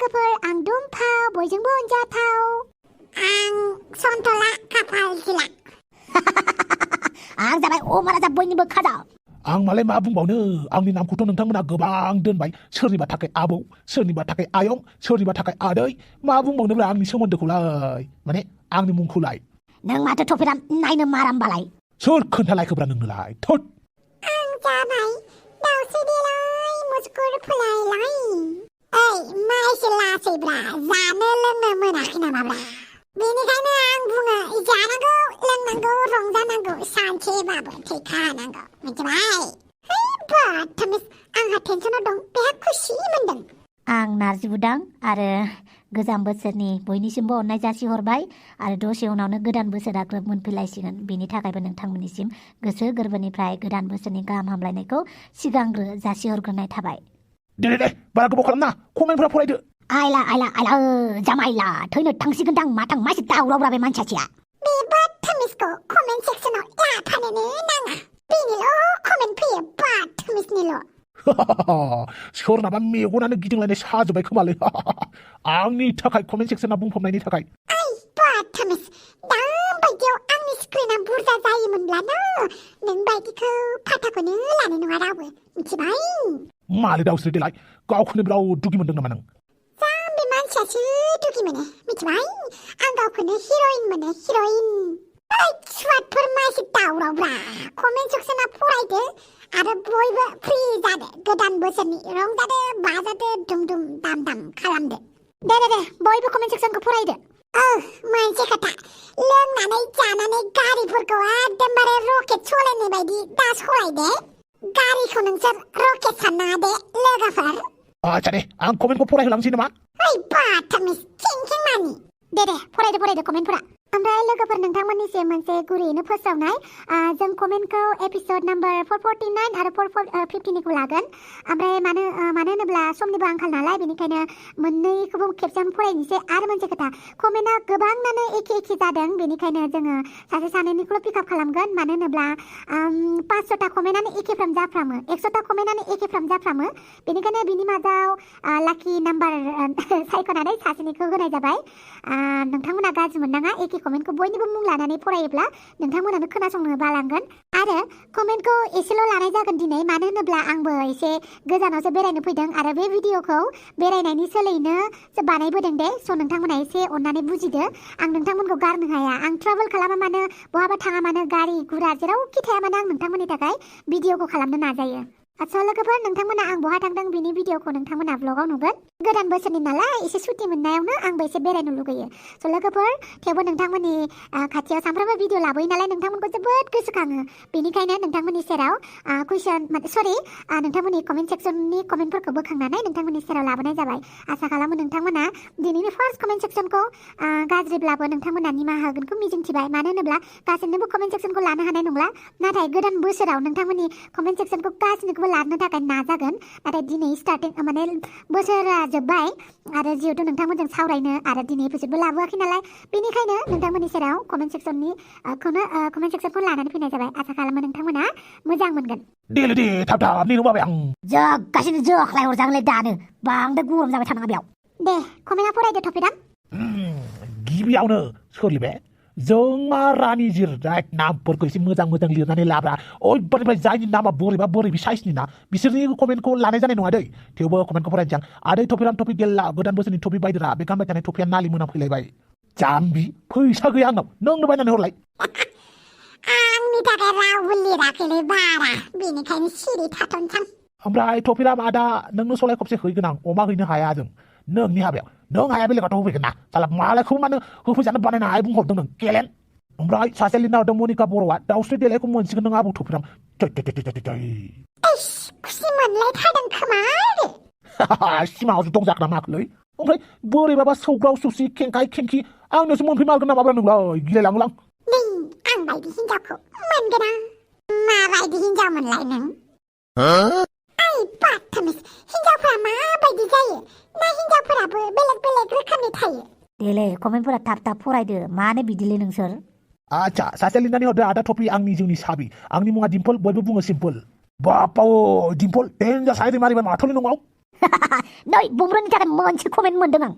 लोगोफोर आं दुमफाव बयजोंबो अनजाथाव आं सन्थला खाफाल सिला आं जाबाय अमाराजा बयनिबो खाजा आं मालाय मा बुंबावनो आंनि नामखौथ' नोंथांमोना गोबां दोनबाय सोरनिबा थाखाय आबौ सोरनिबा थाखाय आयं सोरनिबा थाखाय आदै मा बुंबावनोब्रा आंनि सोमोन्दोखौलाय माने आंनि मुंखौलाय नों माथो थफिराम नायनो मारामबालाय सोर खोन्थालायखोब्रा नोंनोलाय थोद आं जाबाय दाउस्रि देलाय मुसुगुर फुलायलाय ओइ मा एसे लासैब्रा जानो लोंनो मोनाखै नामाब्रा बेनिखायनो आं बुङो जानांगौ लोंनांगौ रंजानांगौ सानसेबाबो थैखानांगौ मिथिबाय है बदतमिज आंहा टेनसनाव दं बेहा खुसि मोनदों आं नारजि बुदां आरो गोजाम बोसोरनि बयनिसिमबो अननाय जासिहरबाय आरो दसे उनावनो गोदान बोसोरा ग्रोब मोनफैलायसिगोन बेनि थाखायबो नोंथांमोननिसिम गोसो गोरबोनिफ्राय गोदान बोसोरनि गाहाम हामलायनायखौ सिगांग्रो जासिहरग्रोनाय थाबाय दे बारा गोबाव खालामना कमेन्टफोरा फरायदो आइला जामाइला थैनो थांसिगोनदां माथां मासे दावरावब्रा बे मानसिया बे बदतमिजखौ कमेन्ट सेक्सनाव लाफानोनो नाङा बेनिल' कमेन्ट फैयो बदतमिजनिल' सोरनाबा मेगनानो गिदिंलायनाय साजोब्बाय खोमालै आंनि थाखाय कमेन्ट सेक्सना बुंफबनायनि थाखाय ओइ बदतमिज दाबायदियाव आंनि स्क्रिना बुरजा जायोमोनब्लानो नों बायदिखौ फाथाखौनो लानाय नङा रावबो मिथिबाय मालै दाउस्रि देलाय गावखौनो बिराद दुगि मोनदों नामा नों बे मानसियासो दुगि मोनो मिथिबाय आं गावखौनो हिर'इन मोनो हिर'इन ओइ सुवादफोर मासे दावरावब्रा कमेन्ट सेक्सना फरायदो आरो बयबो फ्रि जादो गोदान बोसोरनि रंजादो बाजादो दुम दाम खालामदो दे बयबो कमेन्ट सेक्सनखौ फरायदो मोनसे खोथा लोंनानै जानानै गारिफोरखौ एकदमबारे रकेट सालायनाय बायदि दा सालायदे गारिखौ नोंसोर रकेट साननाङा दे लोगोफोर आच्छा दे आं कमेन्टखौ फरायहोलांसै नामा ओइ बदतमिज खें मानि दे फरायदो कमेन्टफोरा ओमफ्राय लोगोफोर नोंथांमोननिसिम मोनसे गुरैयैनो फोसावनाय जों कमेन्टखौ एपिसोड नाम्बार 449 आरो 450निखौ लागोन ओमफ्राय मानो होनोब्ला समनिबो आंखाल नालाय बेनिखायनो मोननैखौबो खेबसेयावनो फरायनोसै आरो मोनसे खोथा कमेन्टआ गोबांनानो एखे जादों बेनिखायनो जोङो सासे सानैनिखौल' पिकआप खालामगोन मानो होनोब्ला 500टा कमेन्टआनो एखेफ्राम जाफ्रामो 100टा कमेन्टआनो एखेफ्राम जाफ्रामो बेनिखायनो बिनि मादाव लाकि नाम्बार सायख'नानै सासेनिखौ होनाय जाबाय नोंथांमोना गाज्रि मोननाङा एखे कमेन्टखौ बयनिबो मुं लानानै फरायोब्ला नोंथांमोनानो खोनासंनो बालांगोन आरो कमेन्टखौ एसेल' लानाय जागोन दिनै मानो होनोब्ला आंबो एसे गोजानावसो बेरायनो फैदों आरो बे भिडिअखौ बेरायनायनि सोलायनो बानायबोदों दे स' नोंथांमोना एसे अननानै बुजिदो आं नोंथांमोनखौ गारनो हाया आं ट्राभेल खालामा मानो बहाबा थाङा मानो गारि गुरा जेरावखि थाया मानो आं नोंथांमोननि थाखाय भिडिअखौ खालामनो नाजायो आच्छा लोगोफोर नोंथांमोना आं बहा थांदों बिनि भिडिअखौ नोंथांमोना ब्लगाव नुगोन गोदान बोसोरनि नालाय एसे सुटि मोननायावनो आंबो एसे बेरायनो लुगैयो स' लोगोफोर थेवबो नोंथांमोननि खाथियाव सानफ्रामबो भिडिअ लाबोयो नालाय नोंथांमोनखौ जोबोद गोसोखाङो बेनिखायनो नोंथांमोननि सेराव नोंथांमोननि कमेन्ट सेक्सननि कमेन्टफोरखौ बोखांनानै नोंथांमोननि सेराव लाबोनाय जाबाय आसा खालामो नोंथांमोना दिनैनि फार्स्ट कमेन्ट सेक्सनखौ गाज्रिब्लाबो नोंथांमोना निमाहा होगोनखौ मिजिंथिबाय मानो होनोब्ला गासैनोबो कमेन्ट सेक्सनखौ लानो हानाय नंला नाथाय गोदान बोसोराव नोंथांमोननि कमेन्ट सेक्सनखौ गासैनिखौबो लानो थाखाय नाजागोन नाथाय दिनै स्टार्टिं माने बोसोरा जोब्बाय आरो जिहेतु नोंथांमोनजों सावरायनो आरो दिनै एपिसोडबो लाबोआखै नालाय बेनिखायनो नोंथांमोननि सेराव कमेन्ट सेक्सनखौ लानानै फैनाय जाबाय आसा खालामो नोंथांमोना मोजां मोनगोन दे थाब नेनो बाबाय आं जोगासिनो जोख्लाय हरजागोनलै दानो बांद्राय गरम जाबाय थानाङा बेयाव दे कमेन्टआ फरायदो टपिकआ गिबियावनो सोलिबाय जों मा रानि जिरायट नामफोरखौ एसे मोजां लिरनानै लाब्रा ओइबारनिफ्राय जायनि नामा बोरैबा साइसनि ना बिसोरनि कमेन्टखौ लानाय जानाय नङा दै थेवबो कमेन्टखौ फरायनोसै आं आदै टपिक गेला गोदान बोसोरनि टपिक बायदोरा बे गानबाय थानाय टपिकआ नालि मोना फैलायबाय जाम्बि फैसा गैया आंनाव नोंनो बायनानै हरलाय आंनि थाखाय रावबो लिराखैलै बारा बेनिखायनो सिरि थाथ'नोसां ओमफ्राय टपिकआ आदा नोंनो सलाय खबसे हैगोन आं अमा हैनो हाया जों नोंनि हाबायाव नों हाया बेलेगाथ' होफैगोन ना साला मालायखौ मानो होफैजानो बानायनो हाय बुंहरदों नों गेलेन ओमफ्राय सासे लिरना हरदों मनिका बर'आ दाउस्रि देलायखौ मोनसिगोन नों आबौ टपिकआ खुसि मोनलायथारदों खोमा सिमाङावसो दंजाग्रा माखोलै ओमफ्राय बोरैबाबा सौग्राव सौसि खेंखाय खेंखि आंनोसो मोनफैमारगोन नामाब्रा नोंलाय गिलायलाङोलां नों आं बायदि हिनजावखौ मोनगोन आं माबायदि हिनजाव मोनलाय नों ओइ बदतमिज हिनजावफोरा माबायदि जायो ना हिनजावफोराबो बेलेग रोखोमनि थायो देलै कमेन्टफोरा थाब फरायदो मानो बिदिलै नोंसोर आच्छा सासे लिरनानै हरदो आदा टपिक आंनि जिउनि साबि आंनि मुङा डिम्पल बयबो बुङो सिम्पल बापाव डिम्पल डेन्जार साइरि मारिबाय माथोलै नङाव नै बुमब्रनि थाखाय मोनसे कमेन्ट मोनदों आं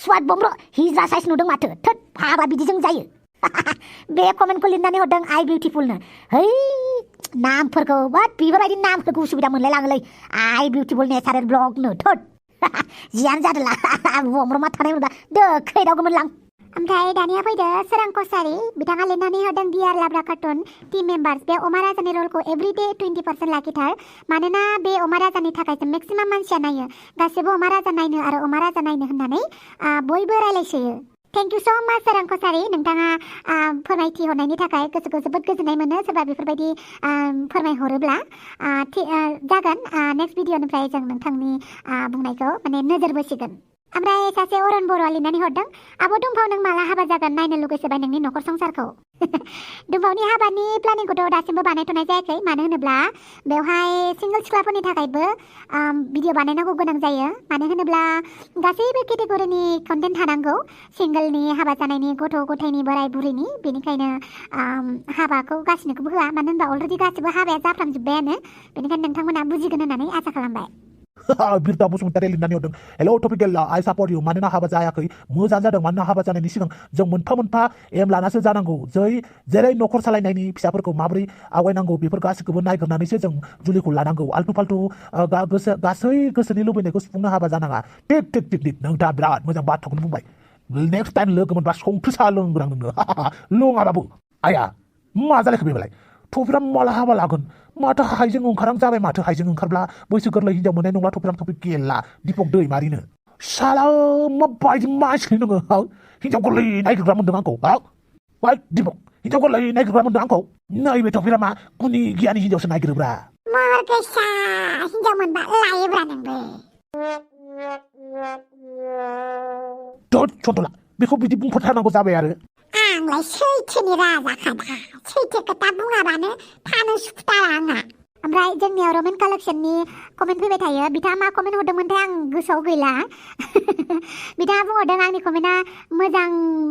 स्वाद बुमब्र हिजा साइज नुदों माथो थोद हाबा बिदिजों जायो बे कमेन्टखौ लिरनानै हरदों आइ बिउटिफुलनो है नामफोरखौ बाट बेफोरबायदि नामफोरखौ उसुबिदा मोनलायलाङोलै आइ बिउटिफुल नेचारेल ब्लगनो थोद जियानो जादोला बुमब्र मा थानाय मोनबा दोखैदावगौमोनलां ओमफ्राय दानिया फैदो सोरां कसारि बिथाङा लिरनानै हरदों डियार लाब्रा कार्टुन टीम मेम्बार्स बे अमा राजानि रलखौ एभरिडे 20% लाखिथार मानोना बे अमा राजानि थाखायसो मेक्सिमाम मानसिया नायो गासैबो अमा राजा नायनो आरो अमा राजा नायनो होननानै बयबो रायलायसोयो थेंक इउ स' माच सोरां कसारि नोंथाङा फोरमायथि हरनायनि थाखाय गोसोखौ जोबोद गोजोननाय मोनो सोरबा बेफोरबायदि फोरमायहरोब्ला जागोन नेक्स्ट भिडिअनिफ्राय जों नोंथांनि बुंनायखौ माने नोजोर बोसिगोन ओमफ्राय सासे अरन बर'आ लिरनानै हरदों आब' दुमफाव नों माला हाबा जागोन नायनो लुगैसोबाय नोंनि न'खर संसारखौ दुमफावनि हाबानि प्लानिंखौथ' दासिमबो बानायथ'नाय जायाखै मानो होनोब्ला बेवहाय सिंगल सिख्लाफोरनि थाखायबो भिडिअ बानायनांगौ गोनां जायो मानो होनोब्ला गासैबो केटेगरिनि कन्टेन्ट थानांगौ सिंगोलनि हाबा जानायनि गथ' गथायनि बोराय बुरैनि बेनिखायनो हाबाखौ गासिनोखौबो होआ मानो होनबा अलरेडि गासिबो हाबाया जाफ्रामजोब्बायानो बेनिखायनो नोंथांमोना बुजिगोन होननानै आसा खालामबाय बिरता बसुमतारी लिरनानै हरदों हेलौ टपिकेल आइ सापर्ट इउ मानोना हाबा जायाखै मोजां जादों मानोना हाबा जानायनि सिगां जों मोनफा मोनफा एम लानासो जानांगौ जेरै न'खर सालायनायनि फिसाफोरखौ माबोरै आवगायनांगौ बेफोर गासैखौबो नायग्रोनानैसो जों जुलिखौ लानांगौ आल्टु फाल्टु गासै गोसोनि लुबैनायखौ सुफुंनो हाबा जानाङा थिक नोंथाङा बिराद मोजां बाथ्राखौनो बुंबाय नेक्स्ट टाइम लोगो मोनबा संख्रि साहा लोंग्रां नोङो लोङाबाबो आया मा जालायखो बेबालाय थफिरा माला हाबा लागोन माथो हाइजें ओंखारां जाबाय माथो हाइजें ओंखारब्ला बैसो गोरलै हिनजाव मोननाय नंला थफिरां थफि गेला दिपक दैमारिनो साला माबायदि मानसि नोङो हिनजाव गोरलै नायग्रोग्रा मोनदों आंखौ दिपक हिनजाव गोरलै नायग्रोग्रा मोनदों आंखौ नैबे थफिरा मा गुनि गियानि हिनजावसो नायग्रोब्रा मरगैसा हिनजाव मोनबा लायोब्रा नोंबो सन्थला बेखौ बिदि बुंफोरथारनांगौ जाबाय आरो आंलाय सैथोनि राजाखादा सैथो खोथा बुङाबानो थानो सुखुथारा आंहा ओमफ्राय जोंनियाव रमेन कालेक्सननि कमेन्ट फैबाय थायो बिथाङा मा कमेन्ट हरदोंमोनथाय आं गोसोआव गैला बिथाङा बुंहरदों आंनि कमेन्टआ मोजां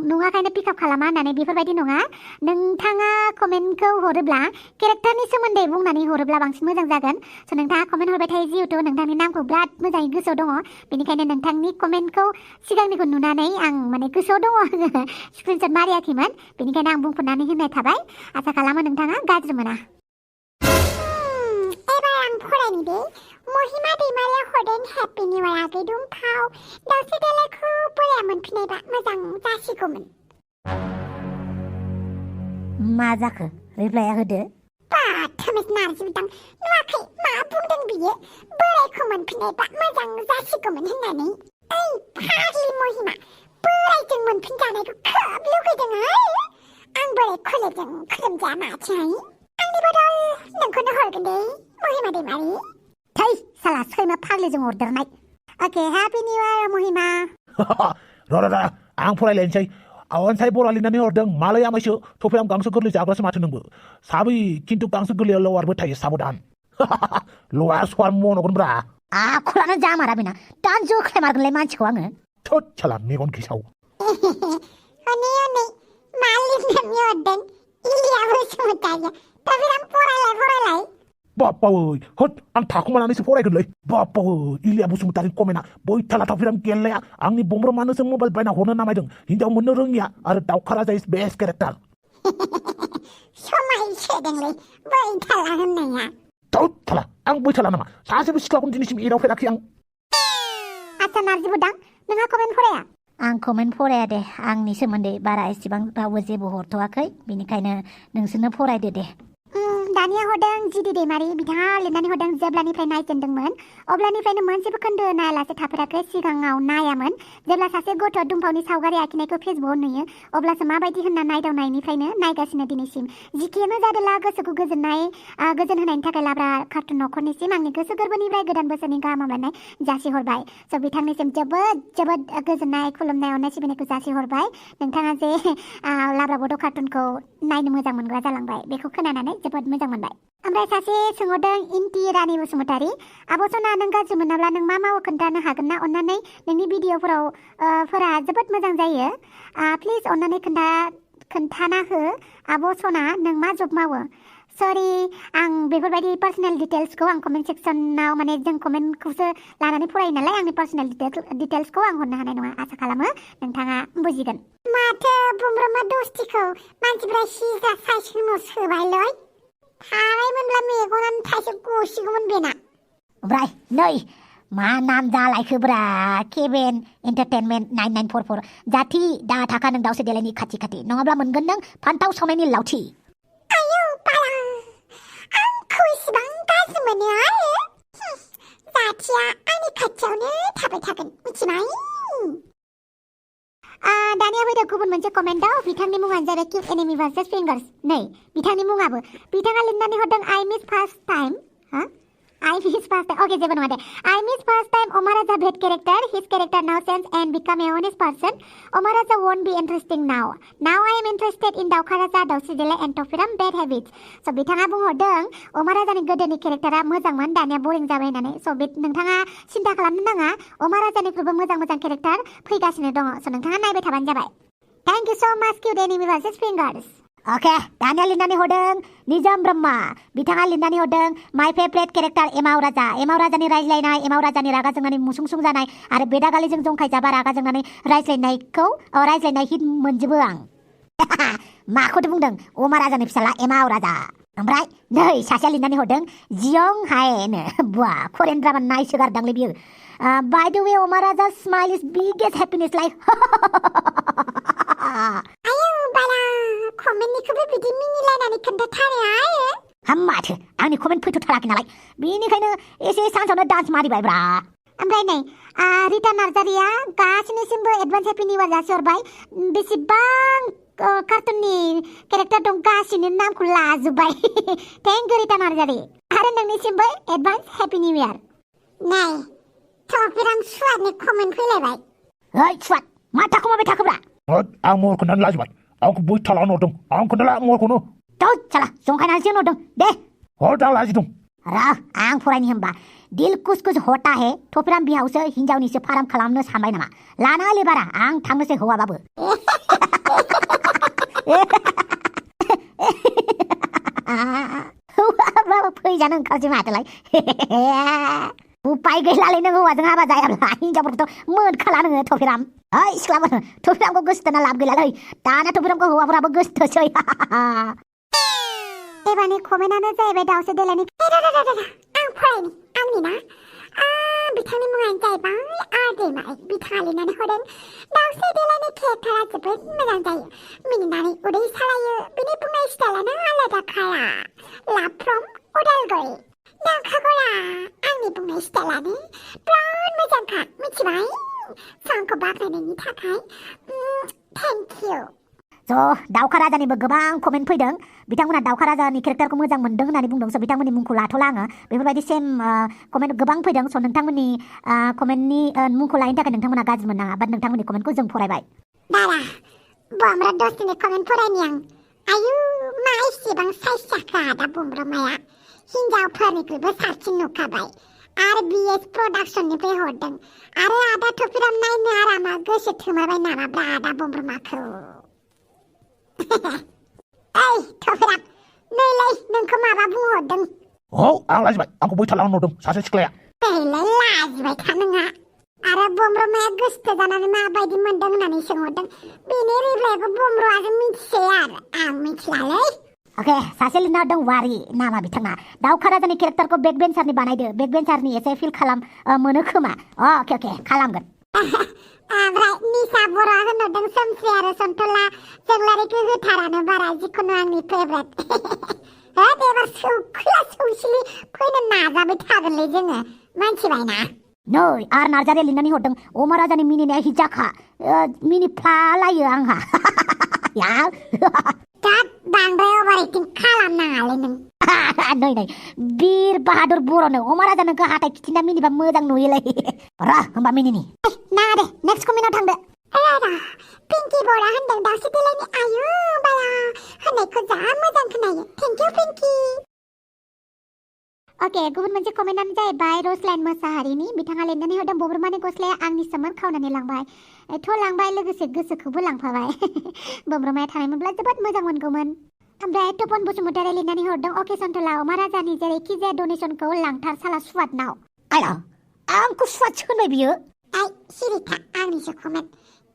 नङाखायनो पिकआप खालामा होननानै बेफोरबायदि नङा नोंथाङा कमेन्टखौ हरोब्ला केरेक्टारनि सोमोन्दै बुंनानै हरोब्ला बांसिन मोजां जागोन स' नोंथाङा कमेन्ट हरबाय थायो जिहेतु नोंथांनि नामखौ बिराद मोजाङै गोसोआव दङ बेनिखायनो नोंथांनि कमेन्टखौ सिगांनिखौ नुनानै आं माने गोसोआव दङ आङो स्क्रिनशट मारियाखैमोन बेनिखायनो आं बुंफोरनानै होनाय थाबाय आसा खालामो नोंथाङा गाज्रि मोना फरायनि दे महिमा दैमारिया हरदों हेपि निउ इयार आगै दुमफाव दाउस्रि देलायखौ बोराया मोनफिननायबा मोजां जासिगौमोन मा जाखो रिप्लाइआ होदो बाथामिस नारजि बिदां नुवाखै मा बुंदों बियो बोरायखौ मोनफिननायबा मोजां जासिगौमोन होननानै ओइ फाग्लि महिमा बोरायजों मोनफिनजानायखौ खोब लुगैदोंहाय आं बोराय खोलोबजों खोलोमजाया माथिहाय आंनि बदल नोंखौनो हरगोन दे महिमा दैमारि थै साला सैमा फाग्लिजों हरदेरनाय अके हेपि निउ इयार महिमा र आं फरायलायनोसै अनसाय बरा लिरनानै हरदों मालाय आमायसो थफिराम गांसो गोरलै जाग्रासो माथो नोंबो साबै खिन्थु गांसो गोरलैयाव लवारबो थायो साबधान लवार सवार मनगोनब्रा आखलानो जामारा बेना दान जोख्लाय मारगोनलाय मानसिखौ आङो थोद साला मेगन खिसाव हनै मा लिरनानै हरदों इलियाबो सोमोथारिया थफिराम फरायलाय बाप्पावै होद आं थाखुमानानैसो फरायगोनलै बाप्पावै इलिया बसुमतारिनि कमेन्टआ बैथाला थफिराम गेलेनाया आंनि बम्ब्रमानोसो मबाइल बायना हरनो नामायदों हिनजाव मोननो रोङिया आरो दाउखा राजा इज बेस्ट केरेक्टार समायसोदोंलै बैथाला होननाया थोद साला आं बैथाला नामा सासेबो सिख्लाखौनो दिनैसिम एदावफेराखै आं आच्छा नारजि बुदां नोंहा कमेन्ट फराया आं कमेन्ट फराया दे आंनि सोमोन्दै बारा एसेबां रावबो जेबो हरथ'वाखै बेनिखायनो नोंसोरनो फरायदो दे दानिया हरदों जिदि दैमारि बिथाङा लिरनानै हरदों जेब्लानिफ्राय नायजेनदोंमोन अब्लानिफ्रायनो मोनसेबो खोन्दो नायालासे थाफेराखै सिगाङाव नायामोन जेब्ला सासे गथ' दुमफावनि सावगारि आखिनायखौ फेसबुकआव नुयो अब्लासो माबायदि होनना नायदावनायनिफ्रायनो नायगासिनो दिनैसिम जिखियानो जादोला गोसोखौ गोजोन होनायनि थाखाय लाब्रा कार्टुन न'खरनिसिम आंनि गोसो गोरबोनिफ्राय गोदान बोसोरनि गाहाम हामलायनाय जासिहरबाय स' बिथांनिसिम जोबोद गोजोननाय खुलुमनाय अननाय सिबिनायखौ जासिहरबाय नोंथाङा जे लाब्रा बड' कार्टुनखौ नायनो मोजां मोनग्रा जालांबाय बेखौ खोनानानै जोबोद मोजां मोनबाय ओमफ्राय सासे सोंहरदों इन्टि रानि बसुमतारी आब' सना नों गाज्रि मोनाब्ला नों मा मावो खोन्थानो हागोन ना अन्नानै नोंनि भिडिअफोराव फोरा जोबोद मोजां जायो प्लिज अन्नानै खोन्थाना हो आब' सना नों मा जब मावो सरि आं बेफोरबायदि पार्सनेल डिटेल्सखौ आं कमेन्ट सेक्सनाव माने जों कमेन्टखौसो लानानै फरायो नालाय आंनि पार्सनेल डिटेल्सखौ आं हरनो हानाय नङा आसा खालामो नोंथाङा बुजिगोन माथो बुमब्रमा दस्तिखौ मानसिफ्रा सिजा साइसखौ सोबायलै थाबायमोनब्ला मेगनानो थाइसे गसिगौमोन बेना ओमफ्राय नै मा नाम जालायखोब्रा केबेन एन्टारटेनमेन्ट 9944 जाथि दा थाखा नों दाउसे देलायनि खाथि खाथि नङाब्ला मोनगोन नों फान्थाव सावनायनि लावथि आयौ बाला आंखौ इसिबां गाज्रि मोनो आरो जाथिया आंनि खाथियावनो थाबाय थागोन मिथिबाय दानिया फैदो गुबुन मोनसे कमेन्टआव बिथांनि मुङानो जाबाय किउट एनिमि भार्सेस फिंगार्स नै बिथांनि मुङाबो बिथाङा लिरनानै हरदों I miss first time Okay, जेबो नङा दे I miss first time Omara's bad character. His character now change and become a honest person. Omara's won't be interesting now. Now I am interested in Daukaraza, Dausidele and Tofiram bad habits. So बिथाङा बुंहरदों Omara's गोदोनि केरेक्टारा मोजांमोन दानिया बोरिं जाबाय होननानै so नोंथाङा सिन्था खालामनो नाङा Omara's मोजां केरेक्टार फैगासिनो दङ so नोंथाङा नायबाय थाबानो जाबाय Thank you so much cute enemy versus fingers okay दानिया लिरनानै हरदों निजाम ब्रह्मा बिथाङा लिरनानै हरदों माय फेभरेट केरेक्टार एमाव राजानि रायज्लायनाय एमाव राजानि रागा जोंनानै मुसुं जानाय आरो बेदागालिजों जंखायजाबा रागा जोंनानै रायज्लायनाय हिट मोनजोबो आं माखौथो बुंदों अमा राजानि फिसाला एमाव राजा ओमफ्राय नै सासेया लिरनानै हरदों जियं हायनो बुआ करियान ड्रामा नायसोगारदांलै बियो बाय द वे अमा राजा स्माइल इज बिगेस्ट हेपिनेस लाइफ आयौ बाला कमेन्टनिखौबो बिदि मिनिलायनानै खोन्थाथारो आरो हाम्माथो आंनि कमेन्ट फैथ'थाराखै नालाय बेनिखायनो एसे सान्सावनो डान्स मारिबायब्रा ओमफ्राय नै रिता नार्जारिया गासिनिसिमबो एडभान्स हेपि निउ इयार जासिहरबाय बेसेबां कार्टुननि केरेक्टार दं गासिनि नामखौ लाजोब्बाय थेंक इउ रिता नार्जारि आरो नोंनिसिमबो एडभान्स हेपि निउ इयार नै थ'बिरां सुवादनि कमेन्ट फैलायबाय ओइ सुवाद मा थाखुमाबाय थाखोब्रा आं महर खोन्थानो लाजिबाय आंखौ बैथा लानो हरदों आं खोन्थाला महरखौनो साला जंखायनानैसो हरदों दे आं लाजिदों आं फरायनि होमबा दिल कुछ कुछ होता है थ'फिराम बिहावसो हिन्जावनिसो फाराम खालामनो सानबाय नामा लाना लेबारा आं थांनोसै हौवाबाबो हौवाबाबो फैजानो ओंखारसै माथोलाय उपाय गैलालै नों हौवाजों हाबा जायाब्ला हिन्जावफोरखौथ' मोनखाला नोङो थ'फिराम ओइ सिख्लाफोर थ'फिरामखौ गोसोथोना लाब गैलालै दाना थ'फिरामखौ हौवाफोराबो गोसोथोसै एबारनि कमेन्टआनो जाहैबाय दाउसे देलायनि आं फरायनि आंनि ना बिथांनि मुङानो जाहैबाय आदैमाइ बिथाङा लिरनानै हरदों दाउसे देलायनि केरेक्टारा जोबोद मोजां जायो मिनिनानै उदै सालायो बिनि बुंनाय स्टाइलानो आलादाखाया लाभ फ्रम उदालगुरि नंखागौरा आंनि बुंनाय स्टाइलानो बिराद मोजांखा मिथिबाय साउन्डखौ बाख्नायनायनि थाखाय थेंक इउ दाउखा राजानिबो गोबां कमेन्ट फैदों बिथांमोना दाउखा राजानि केरेक्टारखौ मोजां मोनदों होननानै बुंदों स' बिथांमोननि मुंखौ लाथ'ला आङो बेफोरबायदि सेम कमेन्ट गोबां फैदों स' नोंथांमोननि कमेन्टनि मुंखौ लायैनि थाखाय नोंथांमोना गाज्रि मोननाङा बाट नोंथांमोननि कमेन्टखौ जों फरायबाय बारा बुमब्रा दस्तिनि कमेन्ट फरायनि आं आयु मा एसेबां साइज जाखो आदा बुमब्रमाया हिन्जावफोरनिख्रुइबो साबसिन नुखाबाय आरो बिएस प्रडाक्सननिफ्राय हरदों आरो आदा थ'फिराम नायनो आरामा गोसो थोमारबाय नामाब्रा आदा बुमब्रमाखौ ओइ थ'फिराम नैलै नोंखौ माबा बुंहरदों आं लाजिबाय आंखौ बैथा लानो हरदों सासे सिख्लाया बेलाय लाजिबाय था नोंहा आरो बुमब्रमाया गोसो जानानै माबायदि मोनदों होननानै सोंहरदों बेनि रिप्लाइखौ बुमब्रमाजों मिथिसै आरो आं मिथिलालै ओके सासे लिरना हरदों वारि नामा बिथाङा दाउखा राजानि केरेक्टारखौ बेक बेन्चारनि बानायदो बेक बेन्चारनि एसे फिल खालाम मोनो खोमा अके खालामगोन ओमफ्राय निसा बर' होनहरदों सोमस्रि आरो सन्थला जोंलारिखौ होथारानो बारा जिखुनु आंनि फेभरेट एबार सौखैला सौसिलि फैनो नाजाबाय थागोनलै जोङो मिथिबायना नै आर नार्जारिया लिरनानै हरदों अमा राजानि मिनिनाया हिजाखा मिनिफ्लालायो आंहा दाद बांद्राय अभार एक्टिं खालामनाङालै नों नै बिर बाहादुर बर'नो अमा राजा नोंखौ हाथाय खिथिना मिनिबा मोजां नुयोलै होमबा मिनिनि ना दे नेक्स्ट कमेन्टआव थांदो पिंकी बरा होनदों दाउसे देलायनि आयु बाला होननायखौ जा मोजां खोनायो थेंक इउ पिंकी ओके गुबुन मोनसे कमेन्टआनो जाहैबाय रसलाइन मोसाहारिनि बिथाङा लिरनानै हरदों बुब्रमानि गस्लाया आंनि सोमोन खावनानै लांबाय लांबाय लोगोसे गोसोखौबो लांफाबाय बुब्रमाया थानायमोनब्ला जोबोद मोजां मोनगौमोन ओमफ्राय तपन बसुमतारी लिरनानै हरदों अके सन्थला अमा राजानि जेरैखिजाया डनेसनखौ लांथार साला सुवादनाव आइला आंखौ सुवादसो होनबाय बियो आइ सिरिथा आंनिसो कमेन्ट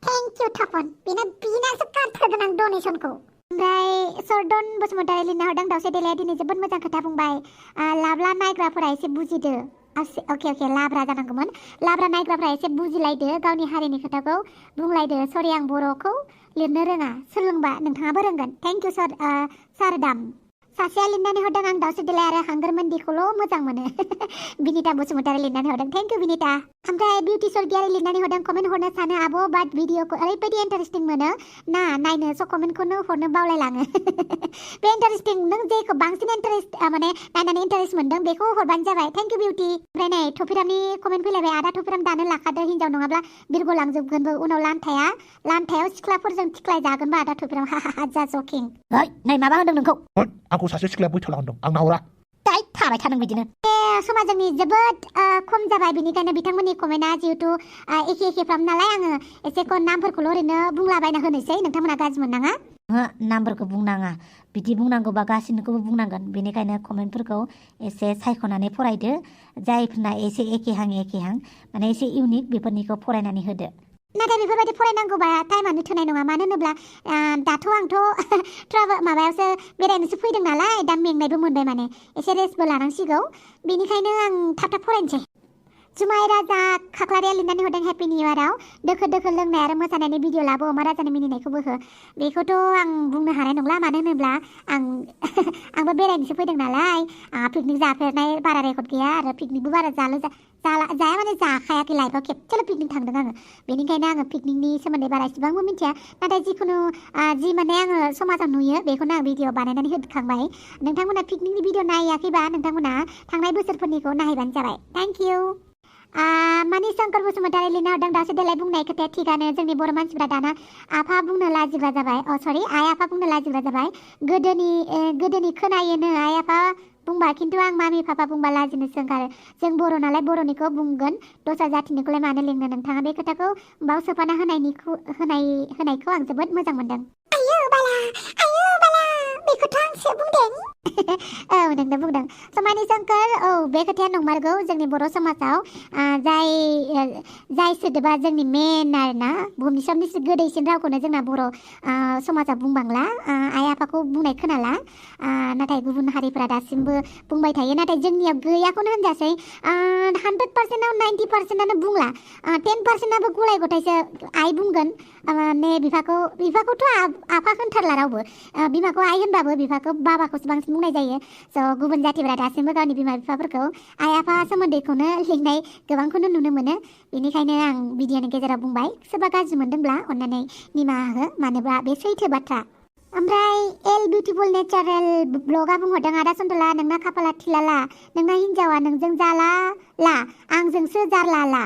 थेंक इउ तपन बिनासो गारथारगोन आं डनेसनखौ ओमफ्राय सरदन बसुमतारी लिरना हरदों दावसे देलाया दिनै जोबोद मोजां खोथा बुंबाय लाब्ला नायग्राफोरा एसे बुजिदो अके लाब्रा जानांगौमोन लाब्रा नायग्राफोरा एसे बुजिलायदो गावनि हारिनि खोथाखौ बुंलायदो सरि आं बर'खौ लिरनो रोङा सोलोंबा नोंथाङाबो रोंगोन थेंक इउ सारदाम सासेया लिरनानै हरदों आं दावसे देलाय आरो हांगोरमोन्दिखौल' मोजां मोनो बिनिता बसुमतारी लिरनानै हरदों थेंक इउ बिनिता ओमफ्राय बिउटि सरगियारि लिरनानै हरदों कमेन्ट हरनो सानो आब' बाट भिडिअखौ ओरैबायदि इन्टारेस्टिं मोनो ना नायनो स' कमेन्टखौनो हरनो बावलायलाङो बे इन्टारेस्टिं नों जेखौ बांसिन इन्टारेस्ट माने नायनानै इन्टारेस्ट मोनदों बेखौ हरबानो जाबाय थेंक इउ बिउटि ओमफ्राय नै थफिरामनि कमेन्ट फैलायबाय आदा थफिराम दानो लाखादो हिन्जाव नङाब्ला बिरग'लांजोबगोनबो उनाव लान्थायाव सिख्लाफोरजों थिख्लाय जागोनबो आदा थफिराम हा जा जकिं नै माबा होनदों नोंखौ आंखौ सासे सिख्लाया बैथाला होनदों आं नाहरा दाय थाबाय थादों बिदिनो समा जोंनि जोबोद खम जाबाय बेनिखायनो बिथांमोननि कमेन्टआ जिहेतु एखेफ्राम नालाय आङो एसे नामफोरखौल' ओरैनो बुंलाबायना होनोसै नोंथांमोना गाज्रि मोननाङा नामफोरखौ बुंनाङा बिदि बुंनांगौबा गासिनोखौबो बुंनांगोन बेनिखायनो कमेन्टफोरखौ एसे सायख'नानै फरायदो जायफोरना एसे एखेहां माने एसे इउनिक बेफोरनिखौ फरायनानै होदो नाथाय बेफोरबायदि फरायनांगौबा टाइमानो थोनाय नङा मानो होनोब्ला दाथ' आंथ' माबायावसो बेरायनोसो फैदों नालाय दा मेंनायबो मोनबाय माने एसे रेस्टबो लानांसिगौ बेनिखायनो आं थाब फरायनोसै जुमाय राजा खाख्लारिया लिरनानै हरदों हेपि निउ इयाराव दोखो लोंनाय आरो मोसानायनि भिडिअ लाबो अमा राजानि मिनिनायखौबो हो बेखौथ' आं बुंनो हानाय नंला मानो होनोब्ला आंबो बेरायनोसो फैदों नालाय पिकनिक जाफेरनाय बारा रेकर्ड गैया आरो पिकनिकबो बारा जाया माने जाखायाखै लाइफआव खेबसेल' पिकनिक थांदों आङो बेनिखायनो आङो पिकनिकनि सोमोन्दै बारा इसेबांबो मिथिया नाथाय जिखुनु जि माने आङो समाजाव नुयो बेखौनो आं भिडिअ बानायनानै होखांबाय नोंथांमोना पिकनिकनि भिडिअ नायाखैबा नोंथांमोना थांनाय बोसोरफोरनिखौ नायबानो जाबाय थेंक इउ मानि शंकर बसुमतारी लिरना हरदों दासो देलाय बुंनाय खोथाया थिगानो जोंनि बर' मानसिफ्रा दाना आफा बुंनो लाजिग्रा जाबाय आइ आफा बुंनो लाजिग्रा जाबाय गोदोनि खोनायोनो आइ आफा बुंबा खिन्थु आं मामि पापा बुंबा लाजिनोसो ओंखारो जों बर' नालाय बर'निखौ बुंगोन दस्रा जाथिनिखौलाय मानो लिंनो नोंथाङा बे खोथाखौ बाव सोफाना होनायखौ आं जोबोद मोजां मोनदों आयौ बाला बेखौथ' आंसो बुंदों औ नोंनो बुंदों समानि शंकर औ बे खोथाया नंमारगौ जोंनि बर' समाजाव जाय सोदोबा जोंनि मेन आरोना बुहुमनि सबनिसो गोदैसिन रावखौनो जोंना बर' समाजाव बुंबांला आइ आफाखौ बुंनाय खोनाला नाथाय गुबुन हारिफोरा दासिमबो बुंबाय थायो नाथाय जोंनियाव गैयाखौनो होनजासै 100%आव 90%आनो बुंला 10%आबो गलाय गथायसो आइ बुंगोन माने बिफाखौथ' आफा होनथारला रावबो बिमाखौ आइ होनबाबो बिफाखौ बाबाखौसो बांसिन बुंनाय जायो स' गुबुन जाथिफोरा दासिमबो गावनि बिमा बिफाफोरखौ आइ आफा सोमोन्दैखौनो लिंनाय गोबांखौनो नुनो मोनो बेनिखायनो आं भिडिअनि गेजेराव बुंबाय सोरबा गाज्रि मोनदोंब्ला अन्नानै निमाहा हो मानोबा बे सैथो बाथ्रा ओमफ्राय एल बिउटिफुल नेचारेल ब्लगा बुंहरदों आदा सन्तला नोंना खाफाला थिलाला नोंना हिन्जावा नोंजों जाला आंजोंसो जारला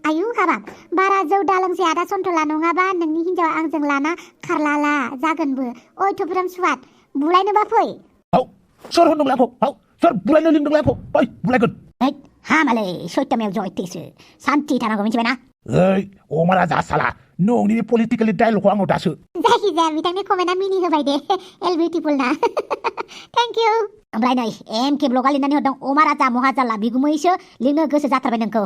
आयु हाबाब बारा जौ दालोंसै आदा सन्तला नङाबा नोंनि हिन्जावा आंजों लाना खारलाला जागोनबो ओइ थुफ्राम सुवाद बुलायनोबा फै सोर होनदोंलाय आंखौ सोर बुलायनो लिंदोंलाय आंखौ बुलायगोन हामालै सत्यमेव जयतेसो सान्थि थानांगौ मिथिबायना ओइ अमा राजा साला नोंनि पलिटिकेलि डायलगखौ आंनाव दासो जायखिजाया बिथांनि कमेन्टआ मिनि होबाय दे एल बिउटिफुल ना थेंक इउ ओमफ्राय नै एमके ब्लगा लिरनानै हरदों अमा राजा महाजाला बिगुमैसो लिंनो गोसो जाथारबाय नोंखौ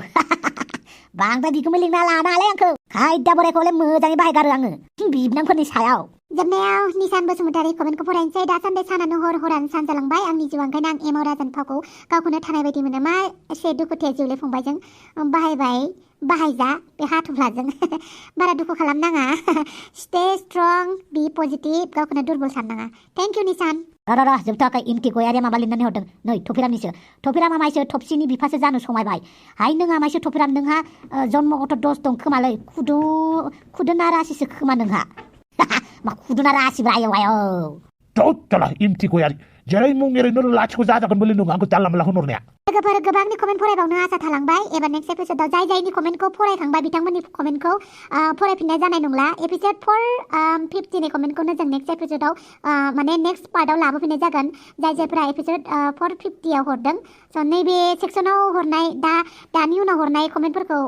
बांद्राय बिगुमै लिंना लानालै आंखौ खायदा बोरायखौलाय मोजाङै बाहायगारो आङो बिबनांफोरनि सायाव जोबनायाव निसान बसुमतारी कमेन्टखौ फरायनोसै दासान्दि सानानो हरानो सान जालांबाय आंनि जिउआ ओंखायनो आं एमाव राजानि फावखौ गावखौनो थानाय बायदि मोनो मा एसे दुखुथिया जिउले फंबायजों बाहायजा बे हाथुफ्लाजों बारा दुखु खालामनाङा स्टे स्ट्रं बि पजिटिभ गावखौनो दुरबल साननाङा थेंक इउ निसान र जोबथाखाय इमके गयारिया माबा लिरनानै हरदों नै थफिरामनिसो थफिराम आमायसो थबसिनि बिफासो जानो समायबाय हाय नों आमायसो थफिराम नोंहा जन्मगत दस दं खोमालै खुदुना रासिसो खोमा नोंहा मा खुदुना रासिब्रा आयौ जाला इमथि गयारि जेरै मुं एरैनो लाथिख' जाजागोन बोलै नों आंखौ जानला मोनला होनहरनाया लोगोफोर गोबांनि कमेन्ट फरायबावनो आसा थालांबाय एबार नेक्स्ट एपिसोडआव जायनि कमेन्टखौ फरायखांबाय बिथांमोननि कमेन्टखौ फरायफिननाय जानाय नंला एपिसोड 450नि कमेन्टखौनो जों नेक्स्ट एपिसोडआव माने नेक्स्ट पार्टआव लाबोफिननाय जागोन जायफोरा एपिसोड 450आव हरदों स' नैबे सेक्सनाव हरनाय दानि उनाव हरनाय कमेन्टफोरखौ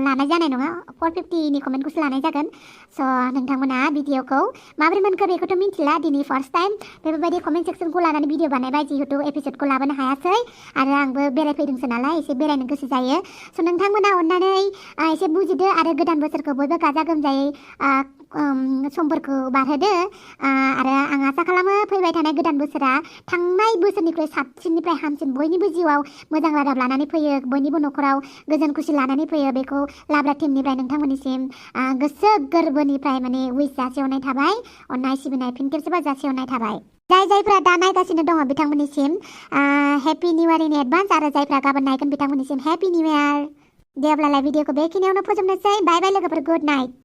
लानाय जानाय नङा 450नि कमेन्टखौसो लानाय जागोन स' नोंथांमोना भिडिअखौ माबोरै मोनखो बेखौथ' मिन्थिला दिनै फार्स्ट टाइम बेफोरबायदि कमेन्ट सेक्सनखौ लानानै भिडिअ बानायबाय जिहेतु एपिसोडखौ लाबोनो हायासै आरो आंबो बेरायफैदोंसो नालाय एसे बेरायनो गोसो जायो स' नोंथांमोना अननानै एसे बुजिदो आरो गोदान बोसोरखौ बयबो गाजा गोमजायै समफोरखौ बारहोदो आरो आं आसा खालामो फैबाय थानाय गोदान बोसोरा थांनाय बोसोरनिफ्राय साबसिननिफ्राय हामसिन बयनिबो जिउआव मोजां रादाब लानानै फैयो बयनिबो न'खराव गोजोन खुसि लानानै फैयो बेखौ लाब्रा टीमनिफ्राय नोंथांमोननिसिम गोसो गोरबोनिफ्राय माने उइस जासिहरनाय थाबाय अननाय सिबिनाय फिन खेबसेबाव जासिहरनाय थाबाय जायफोरा दा नायगासिनो दङ बिथांमोननिसिम happy new year in advance आरो जायफोरा गाबोन नायगोन बिथांमोननिसिम हेपि निउ इयार दे अब्लालाय भिडिअखौ बेखिनियावनो फोजोबनोसै बाय बाय लोगोफोर गुड नाइट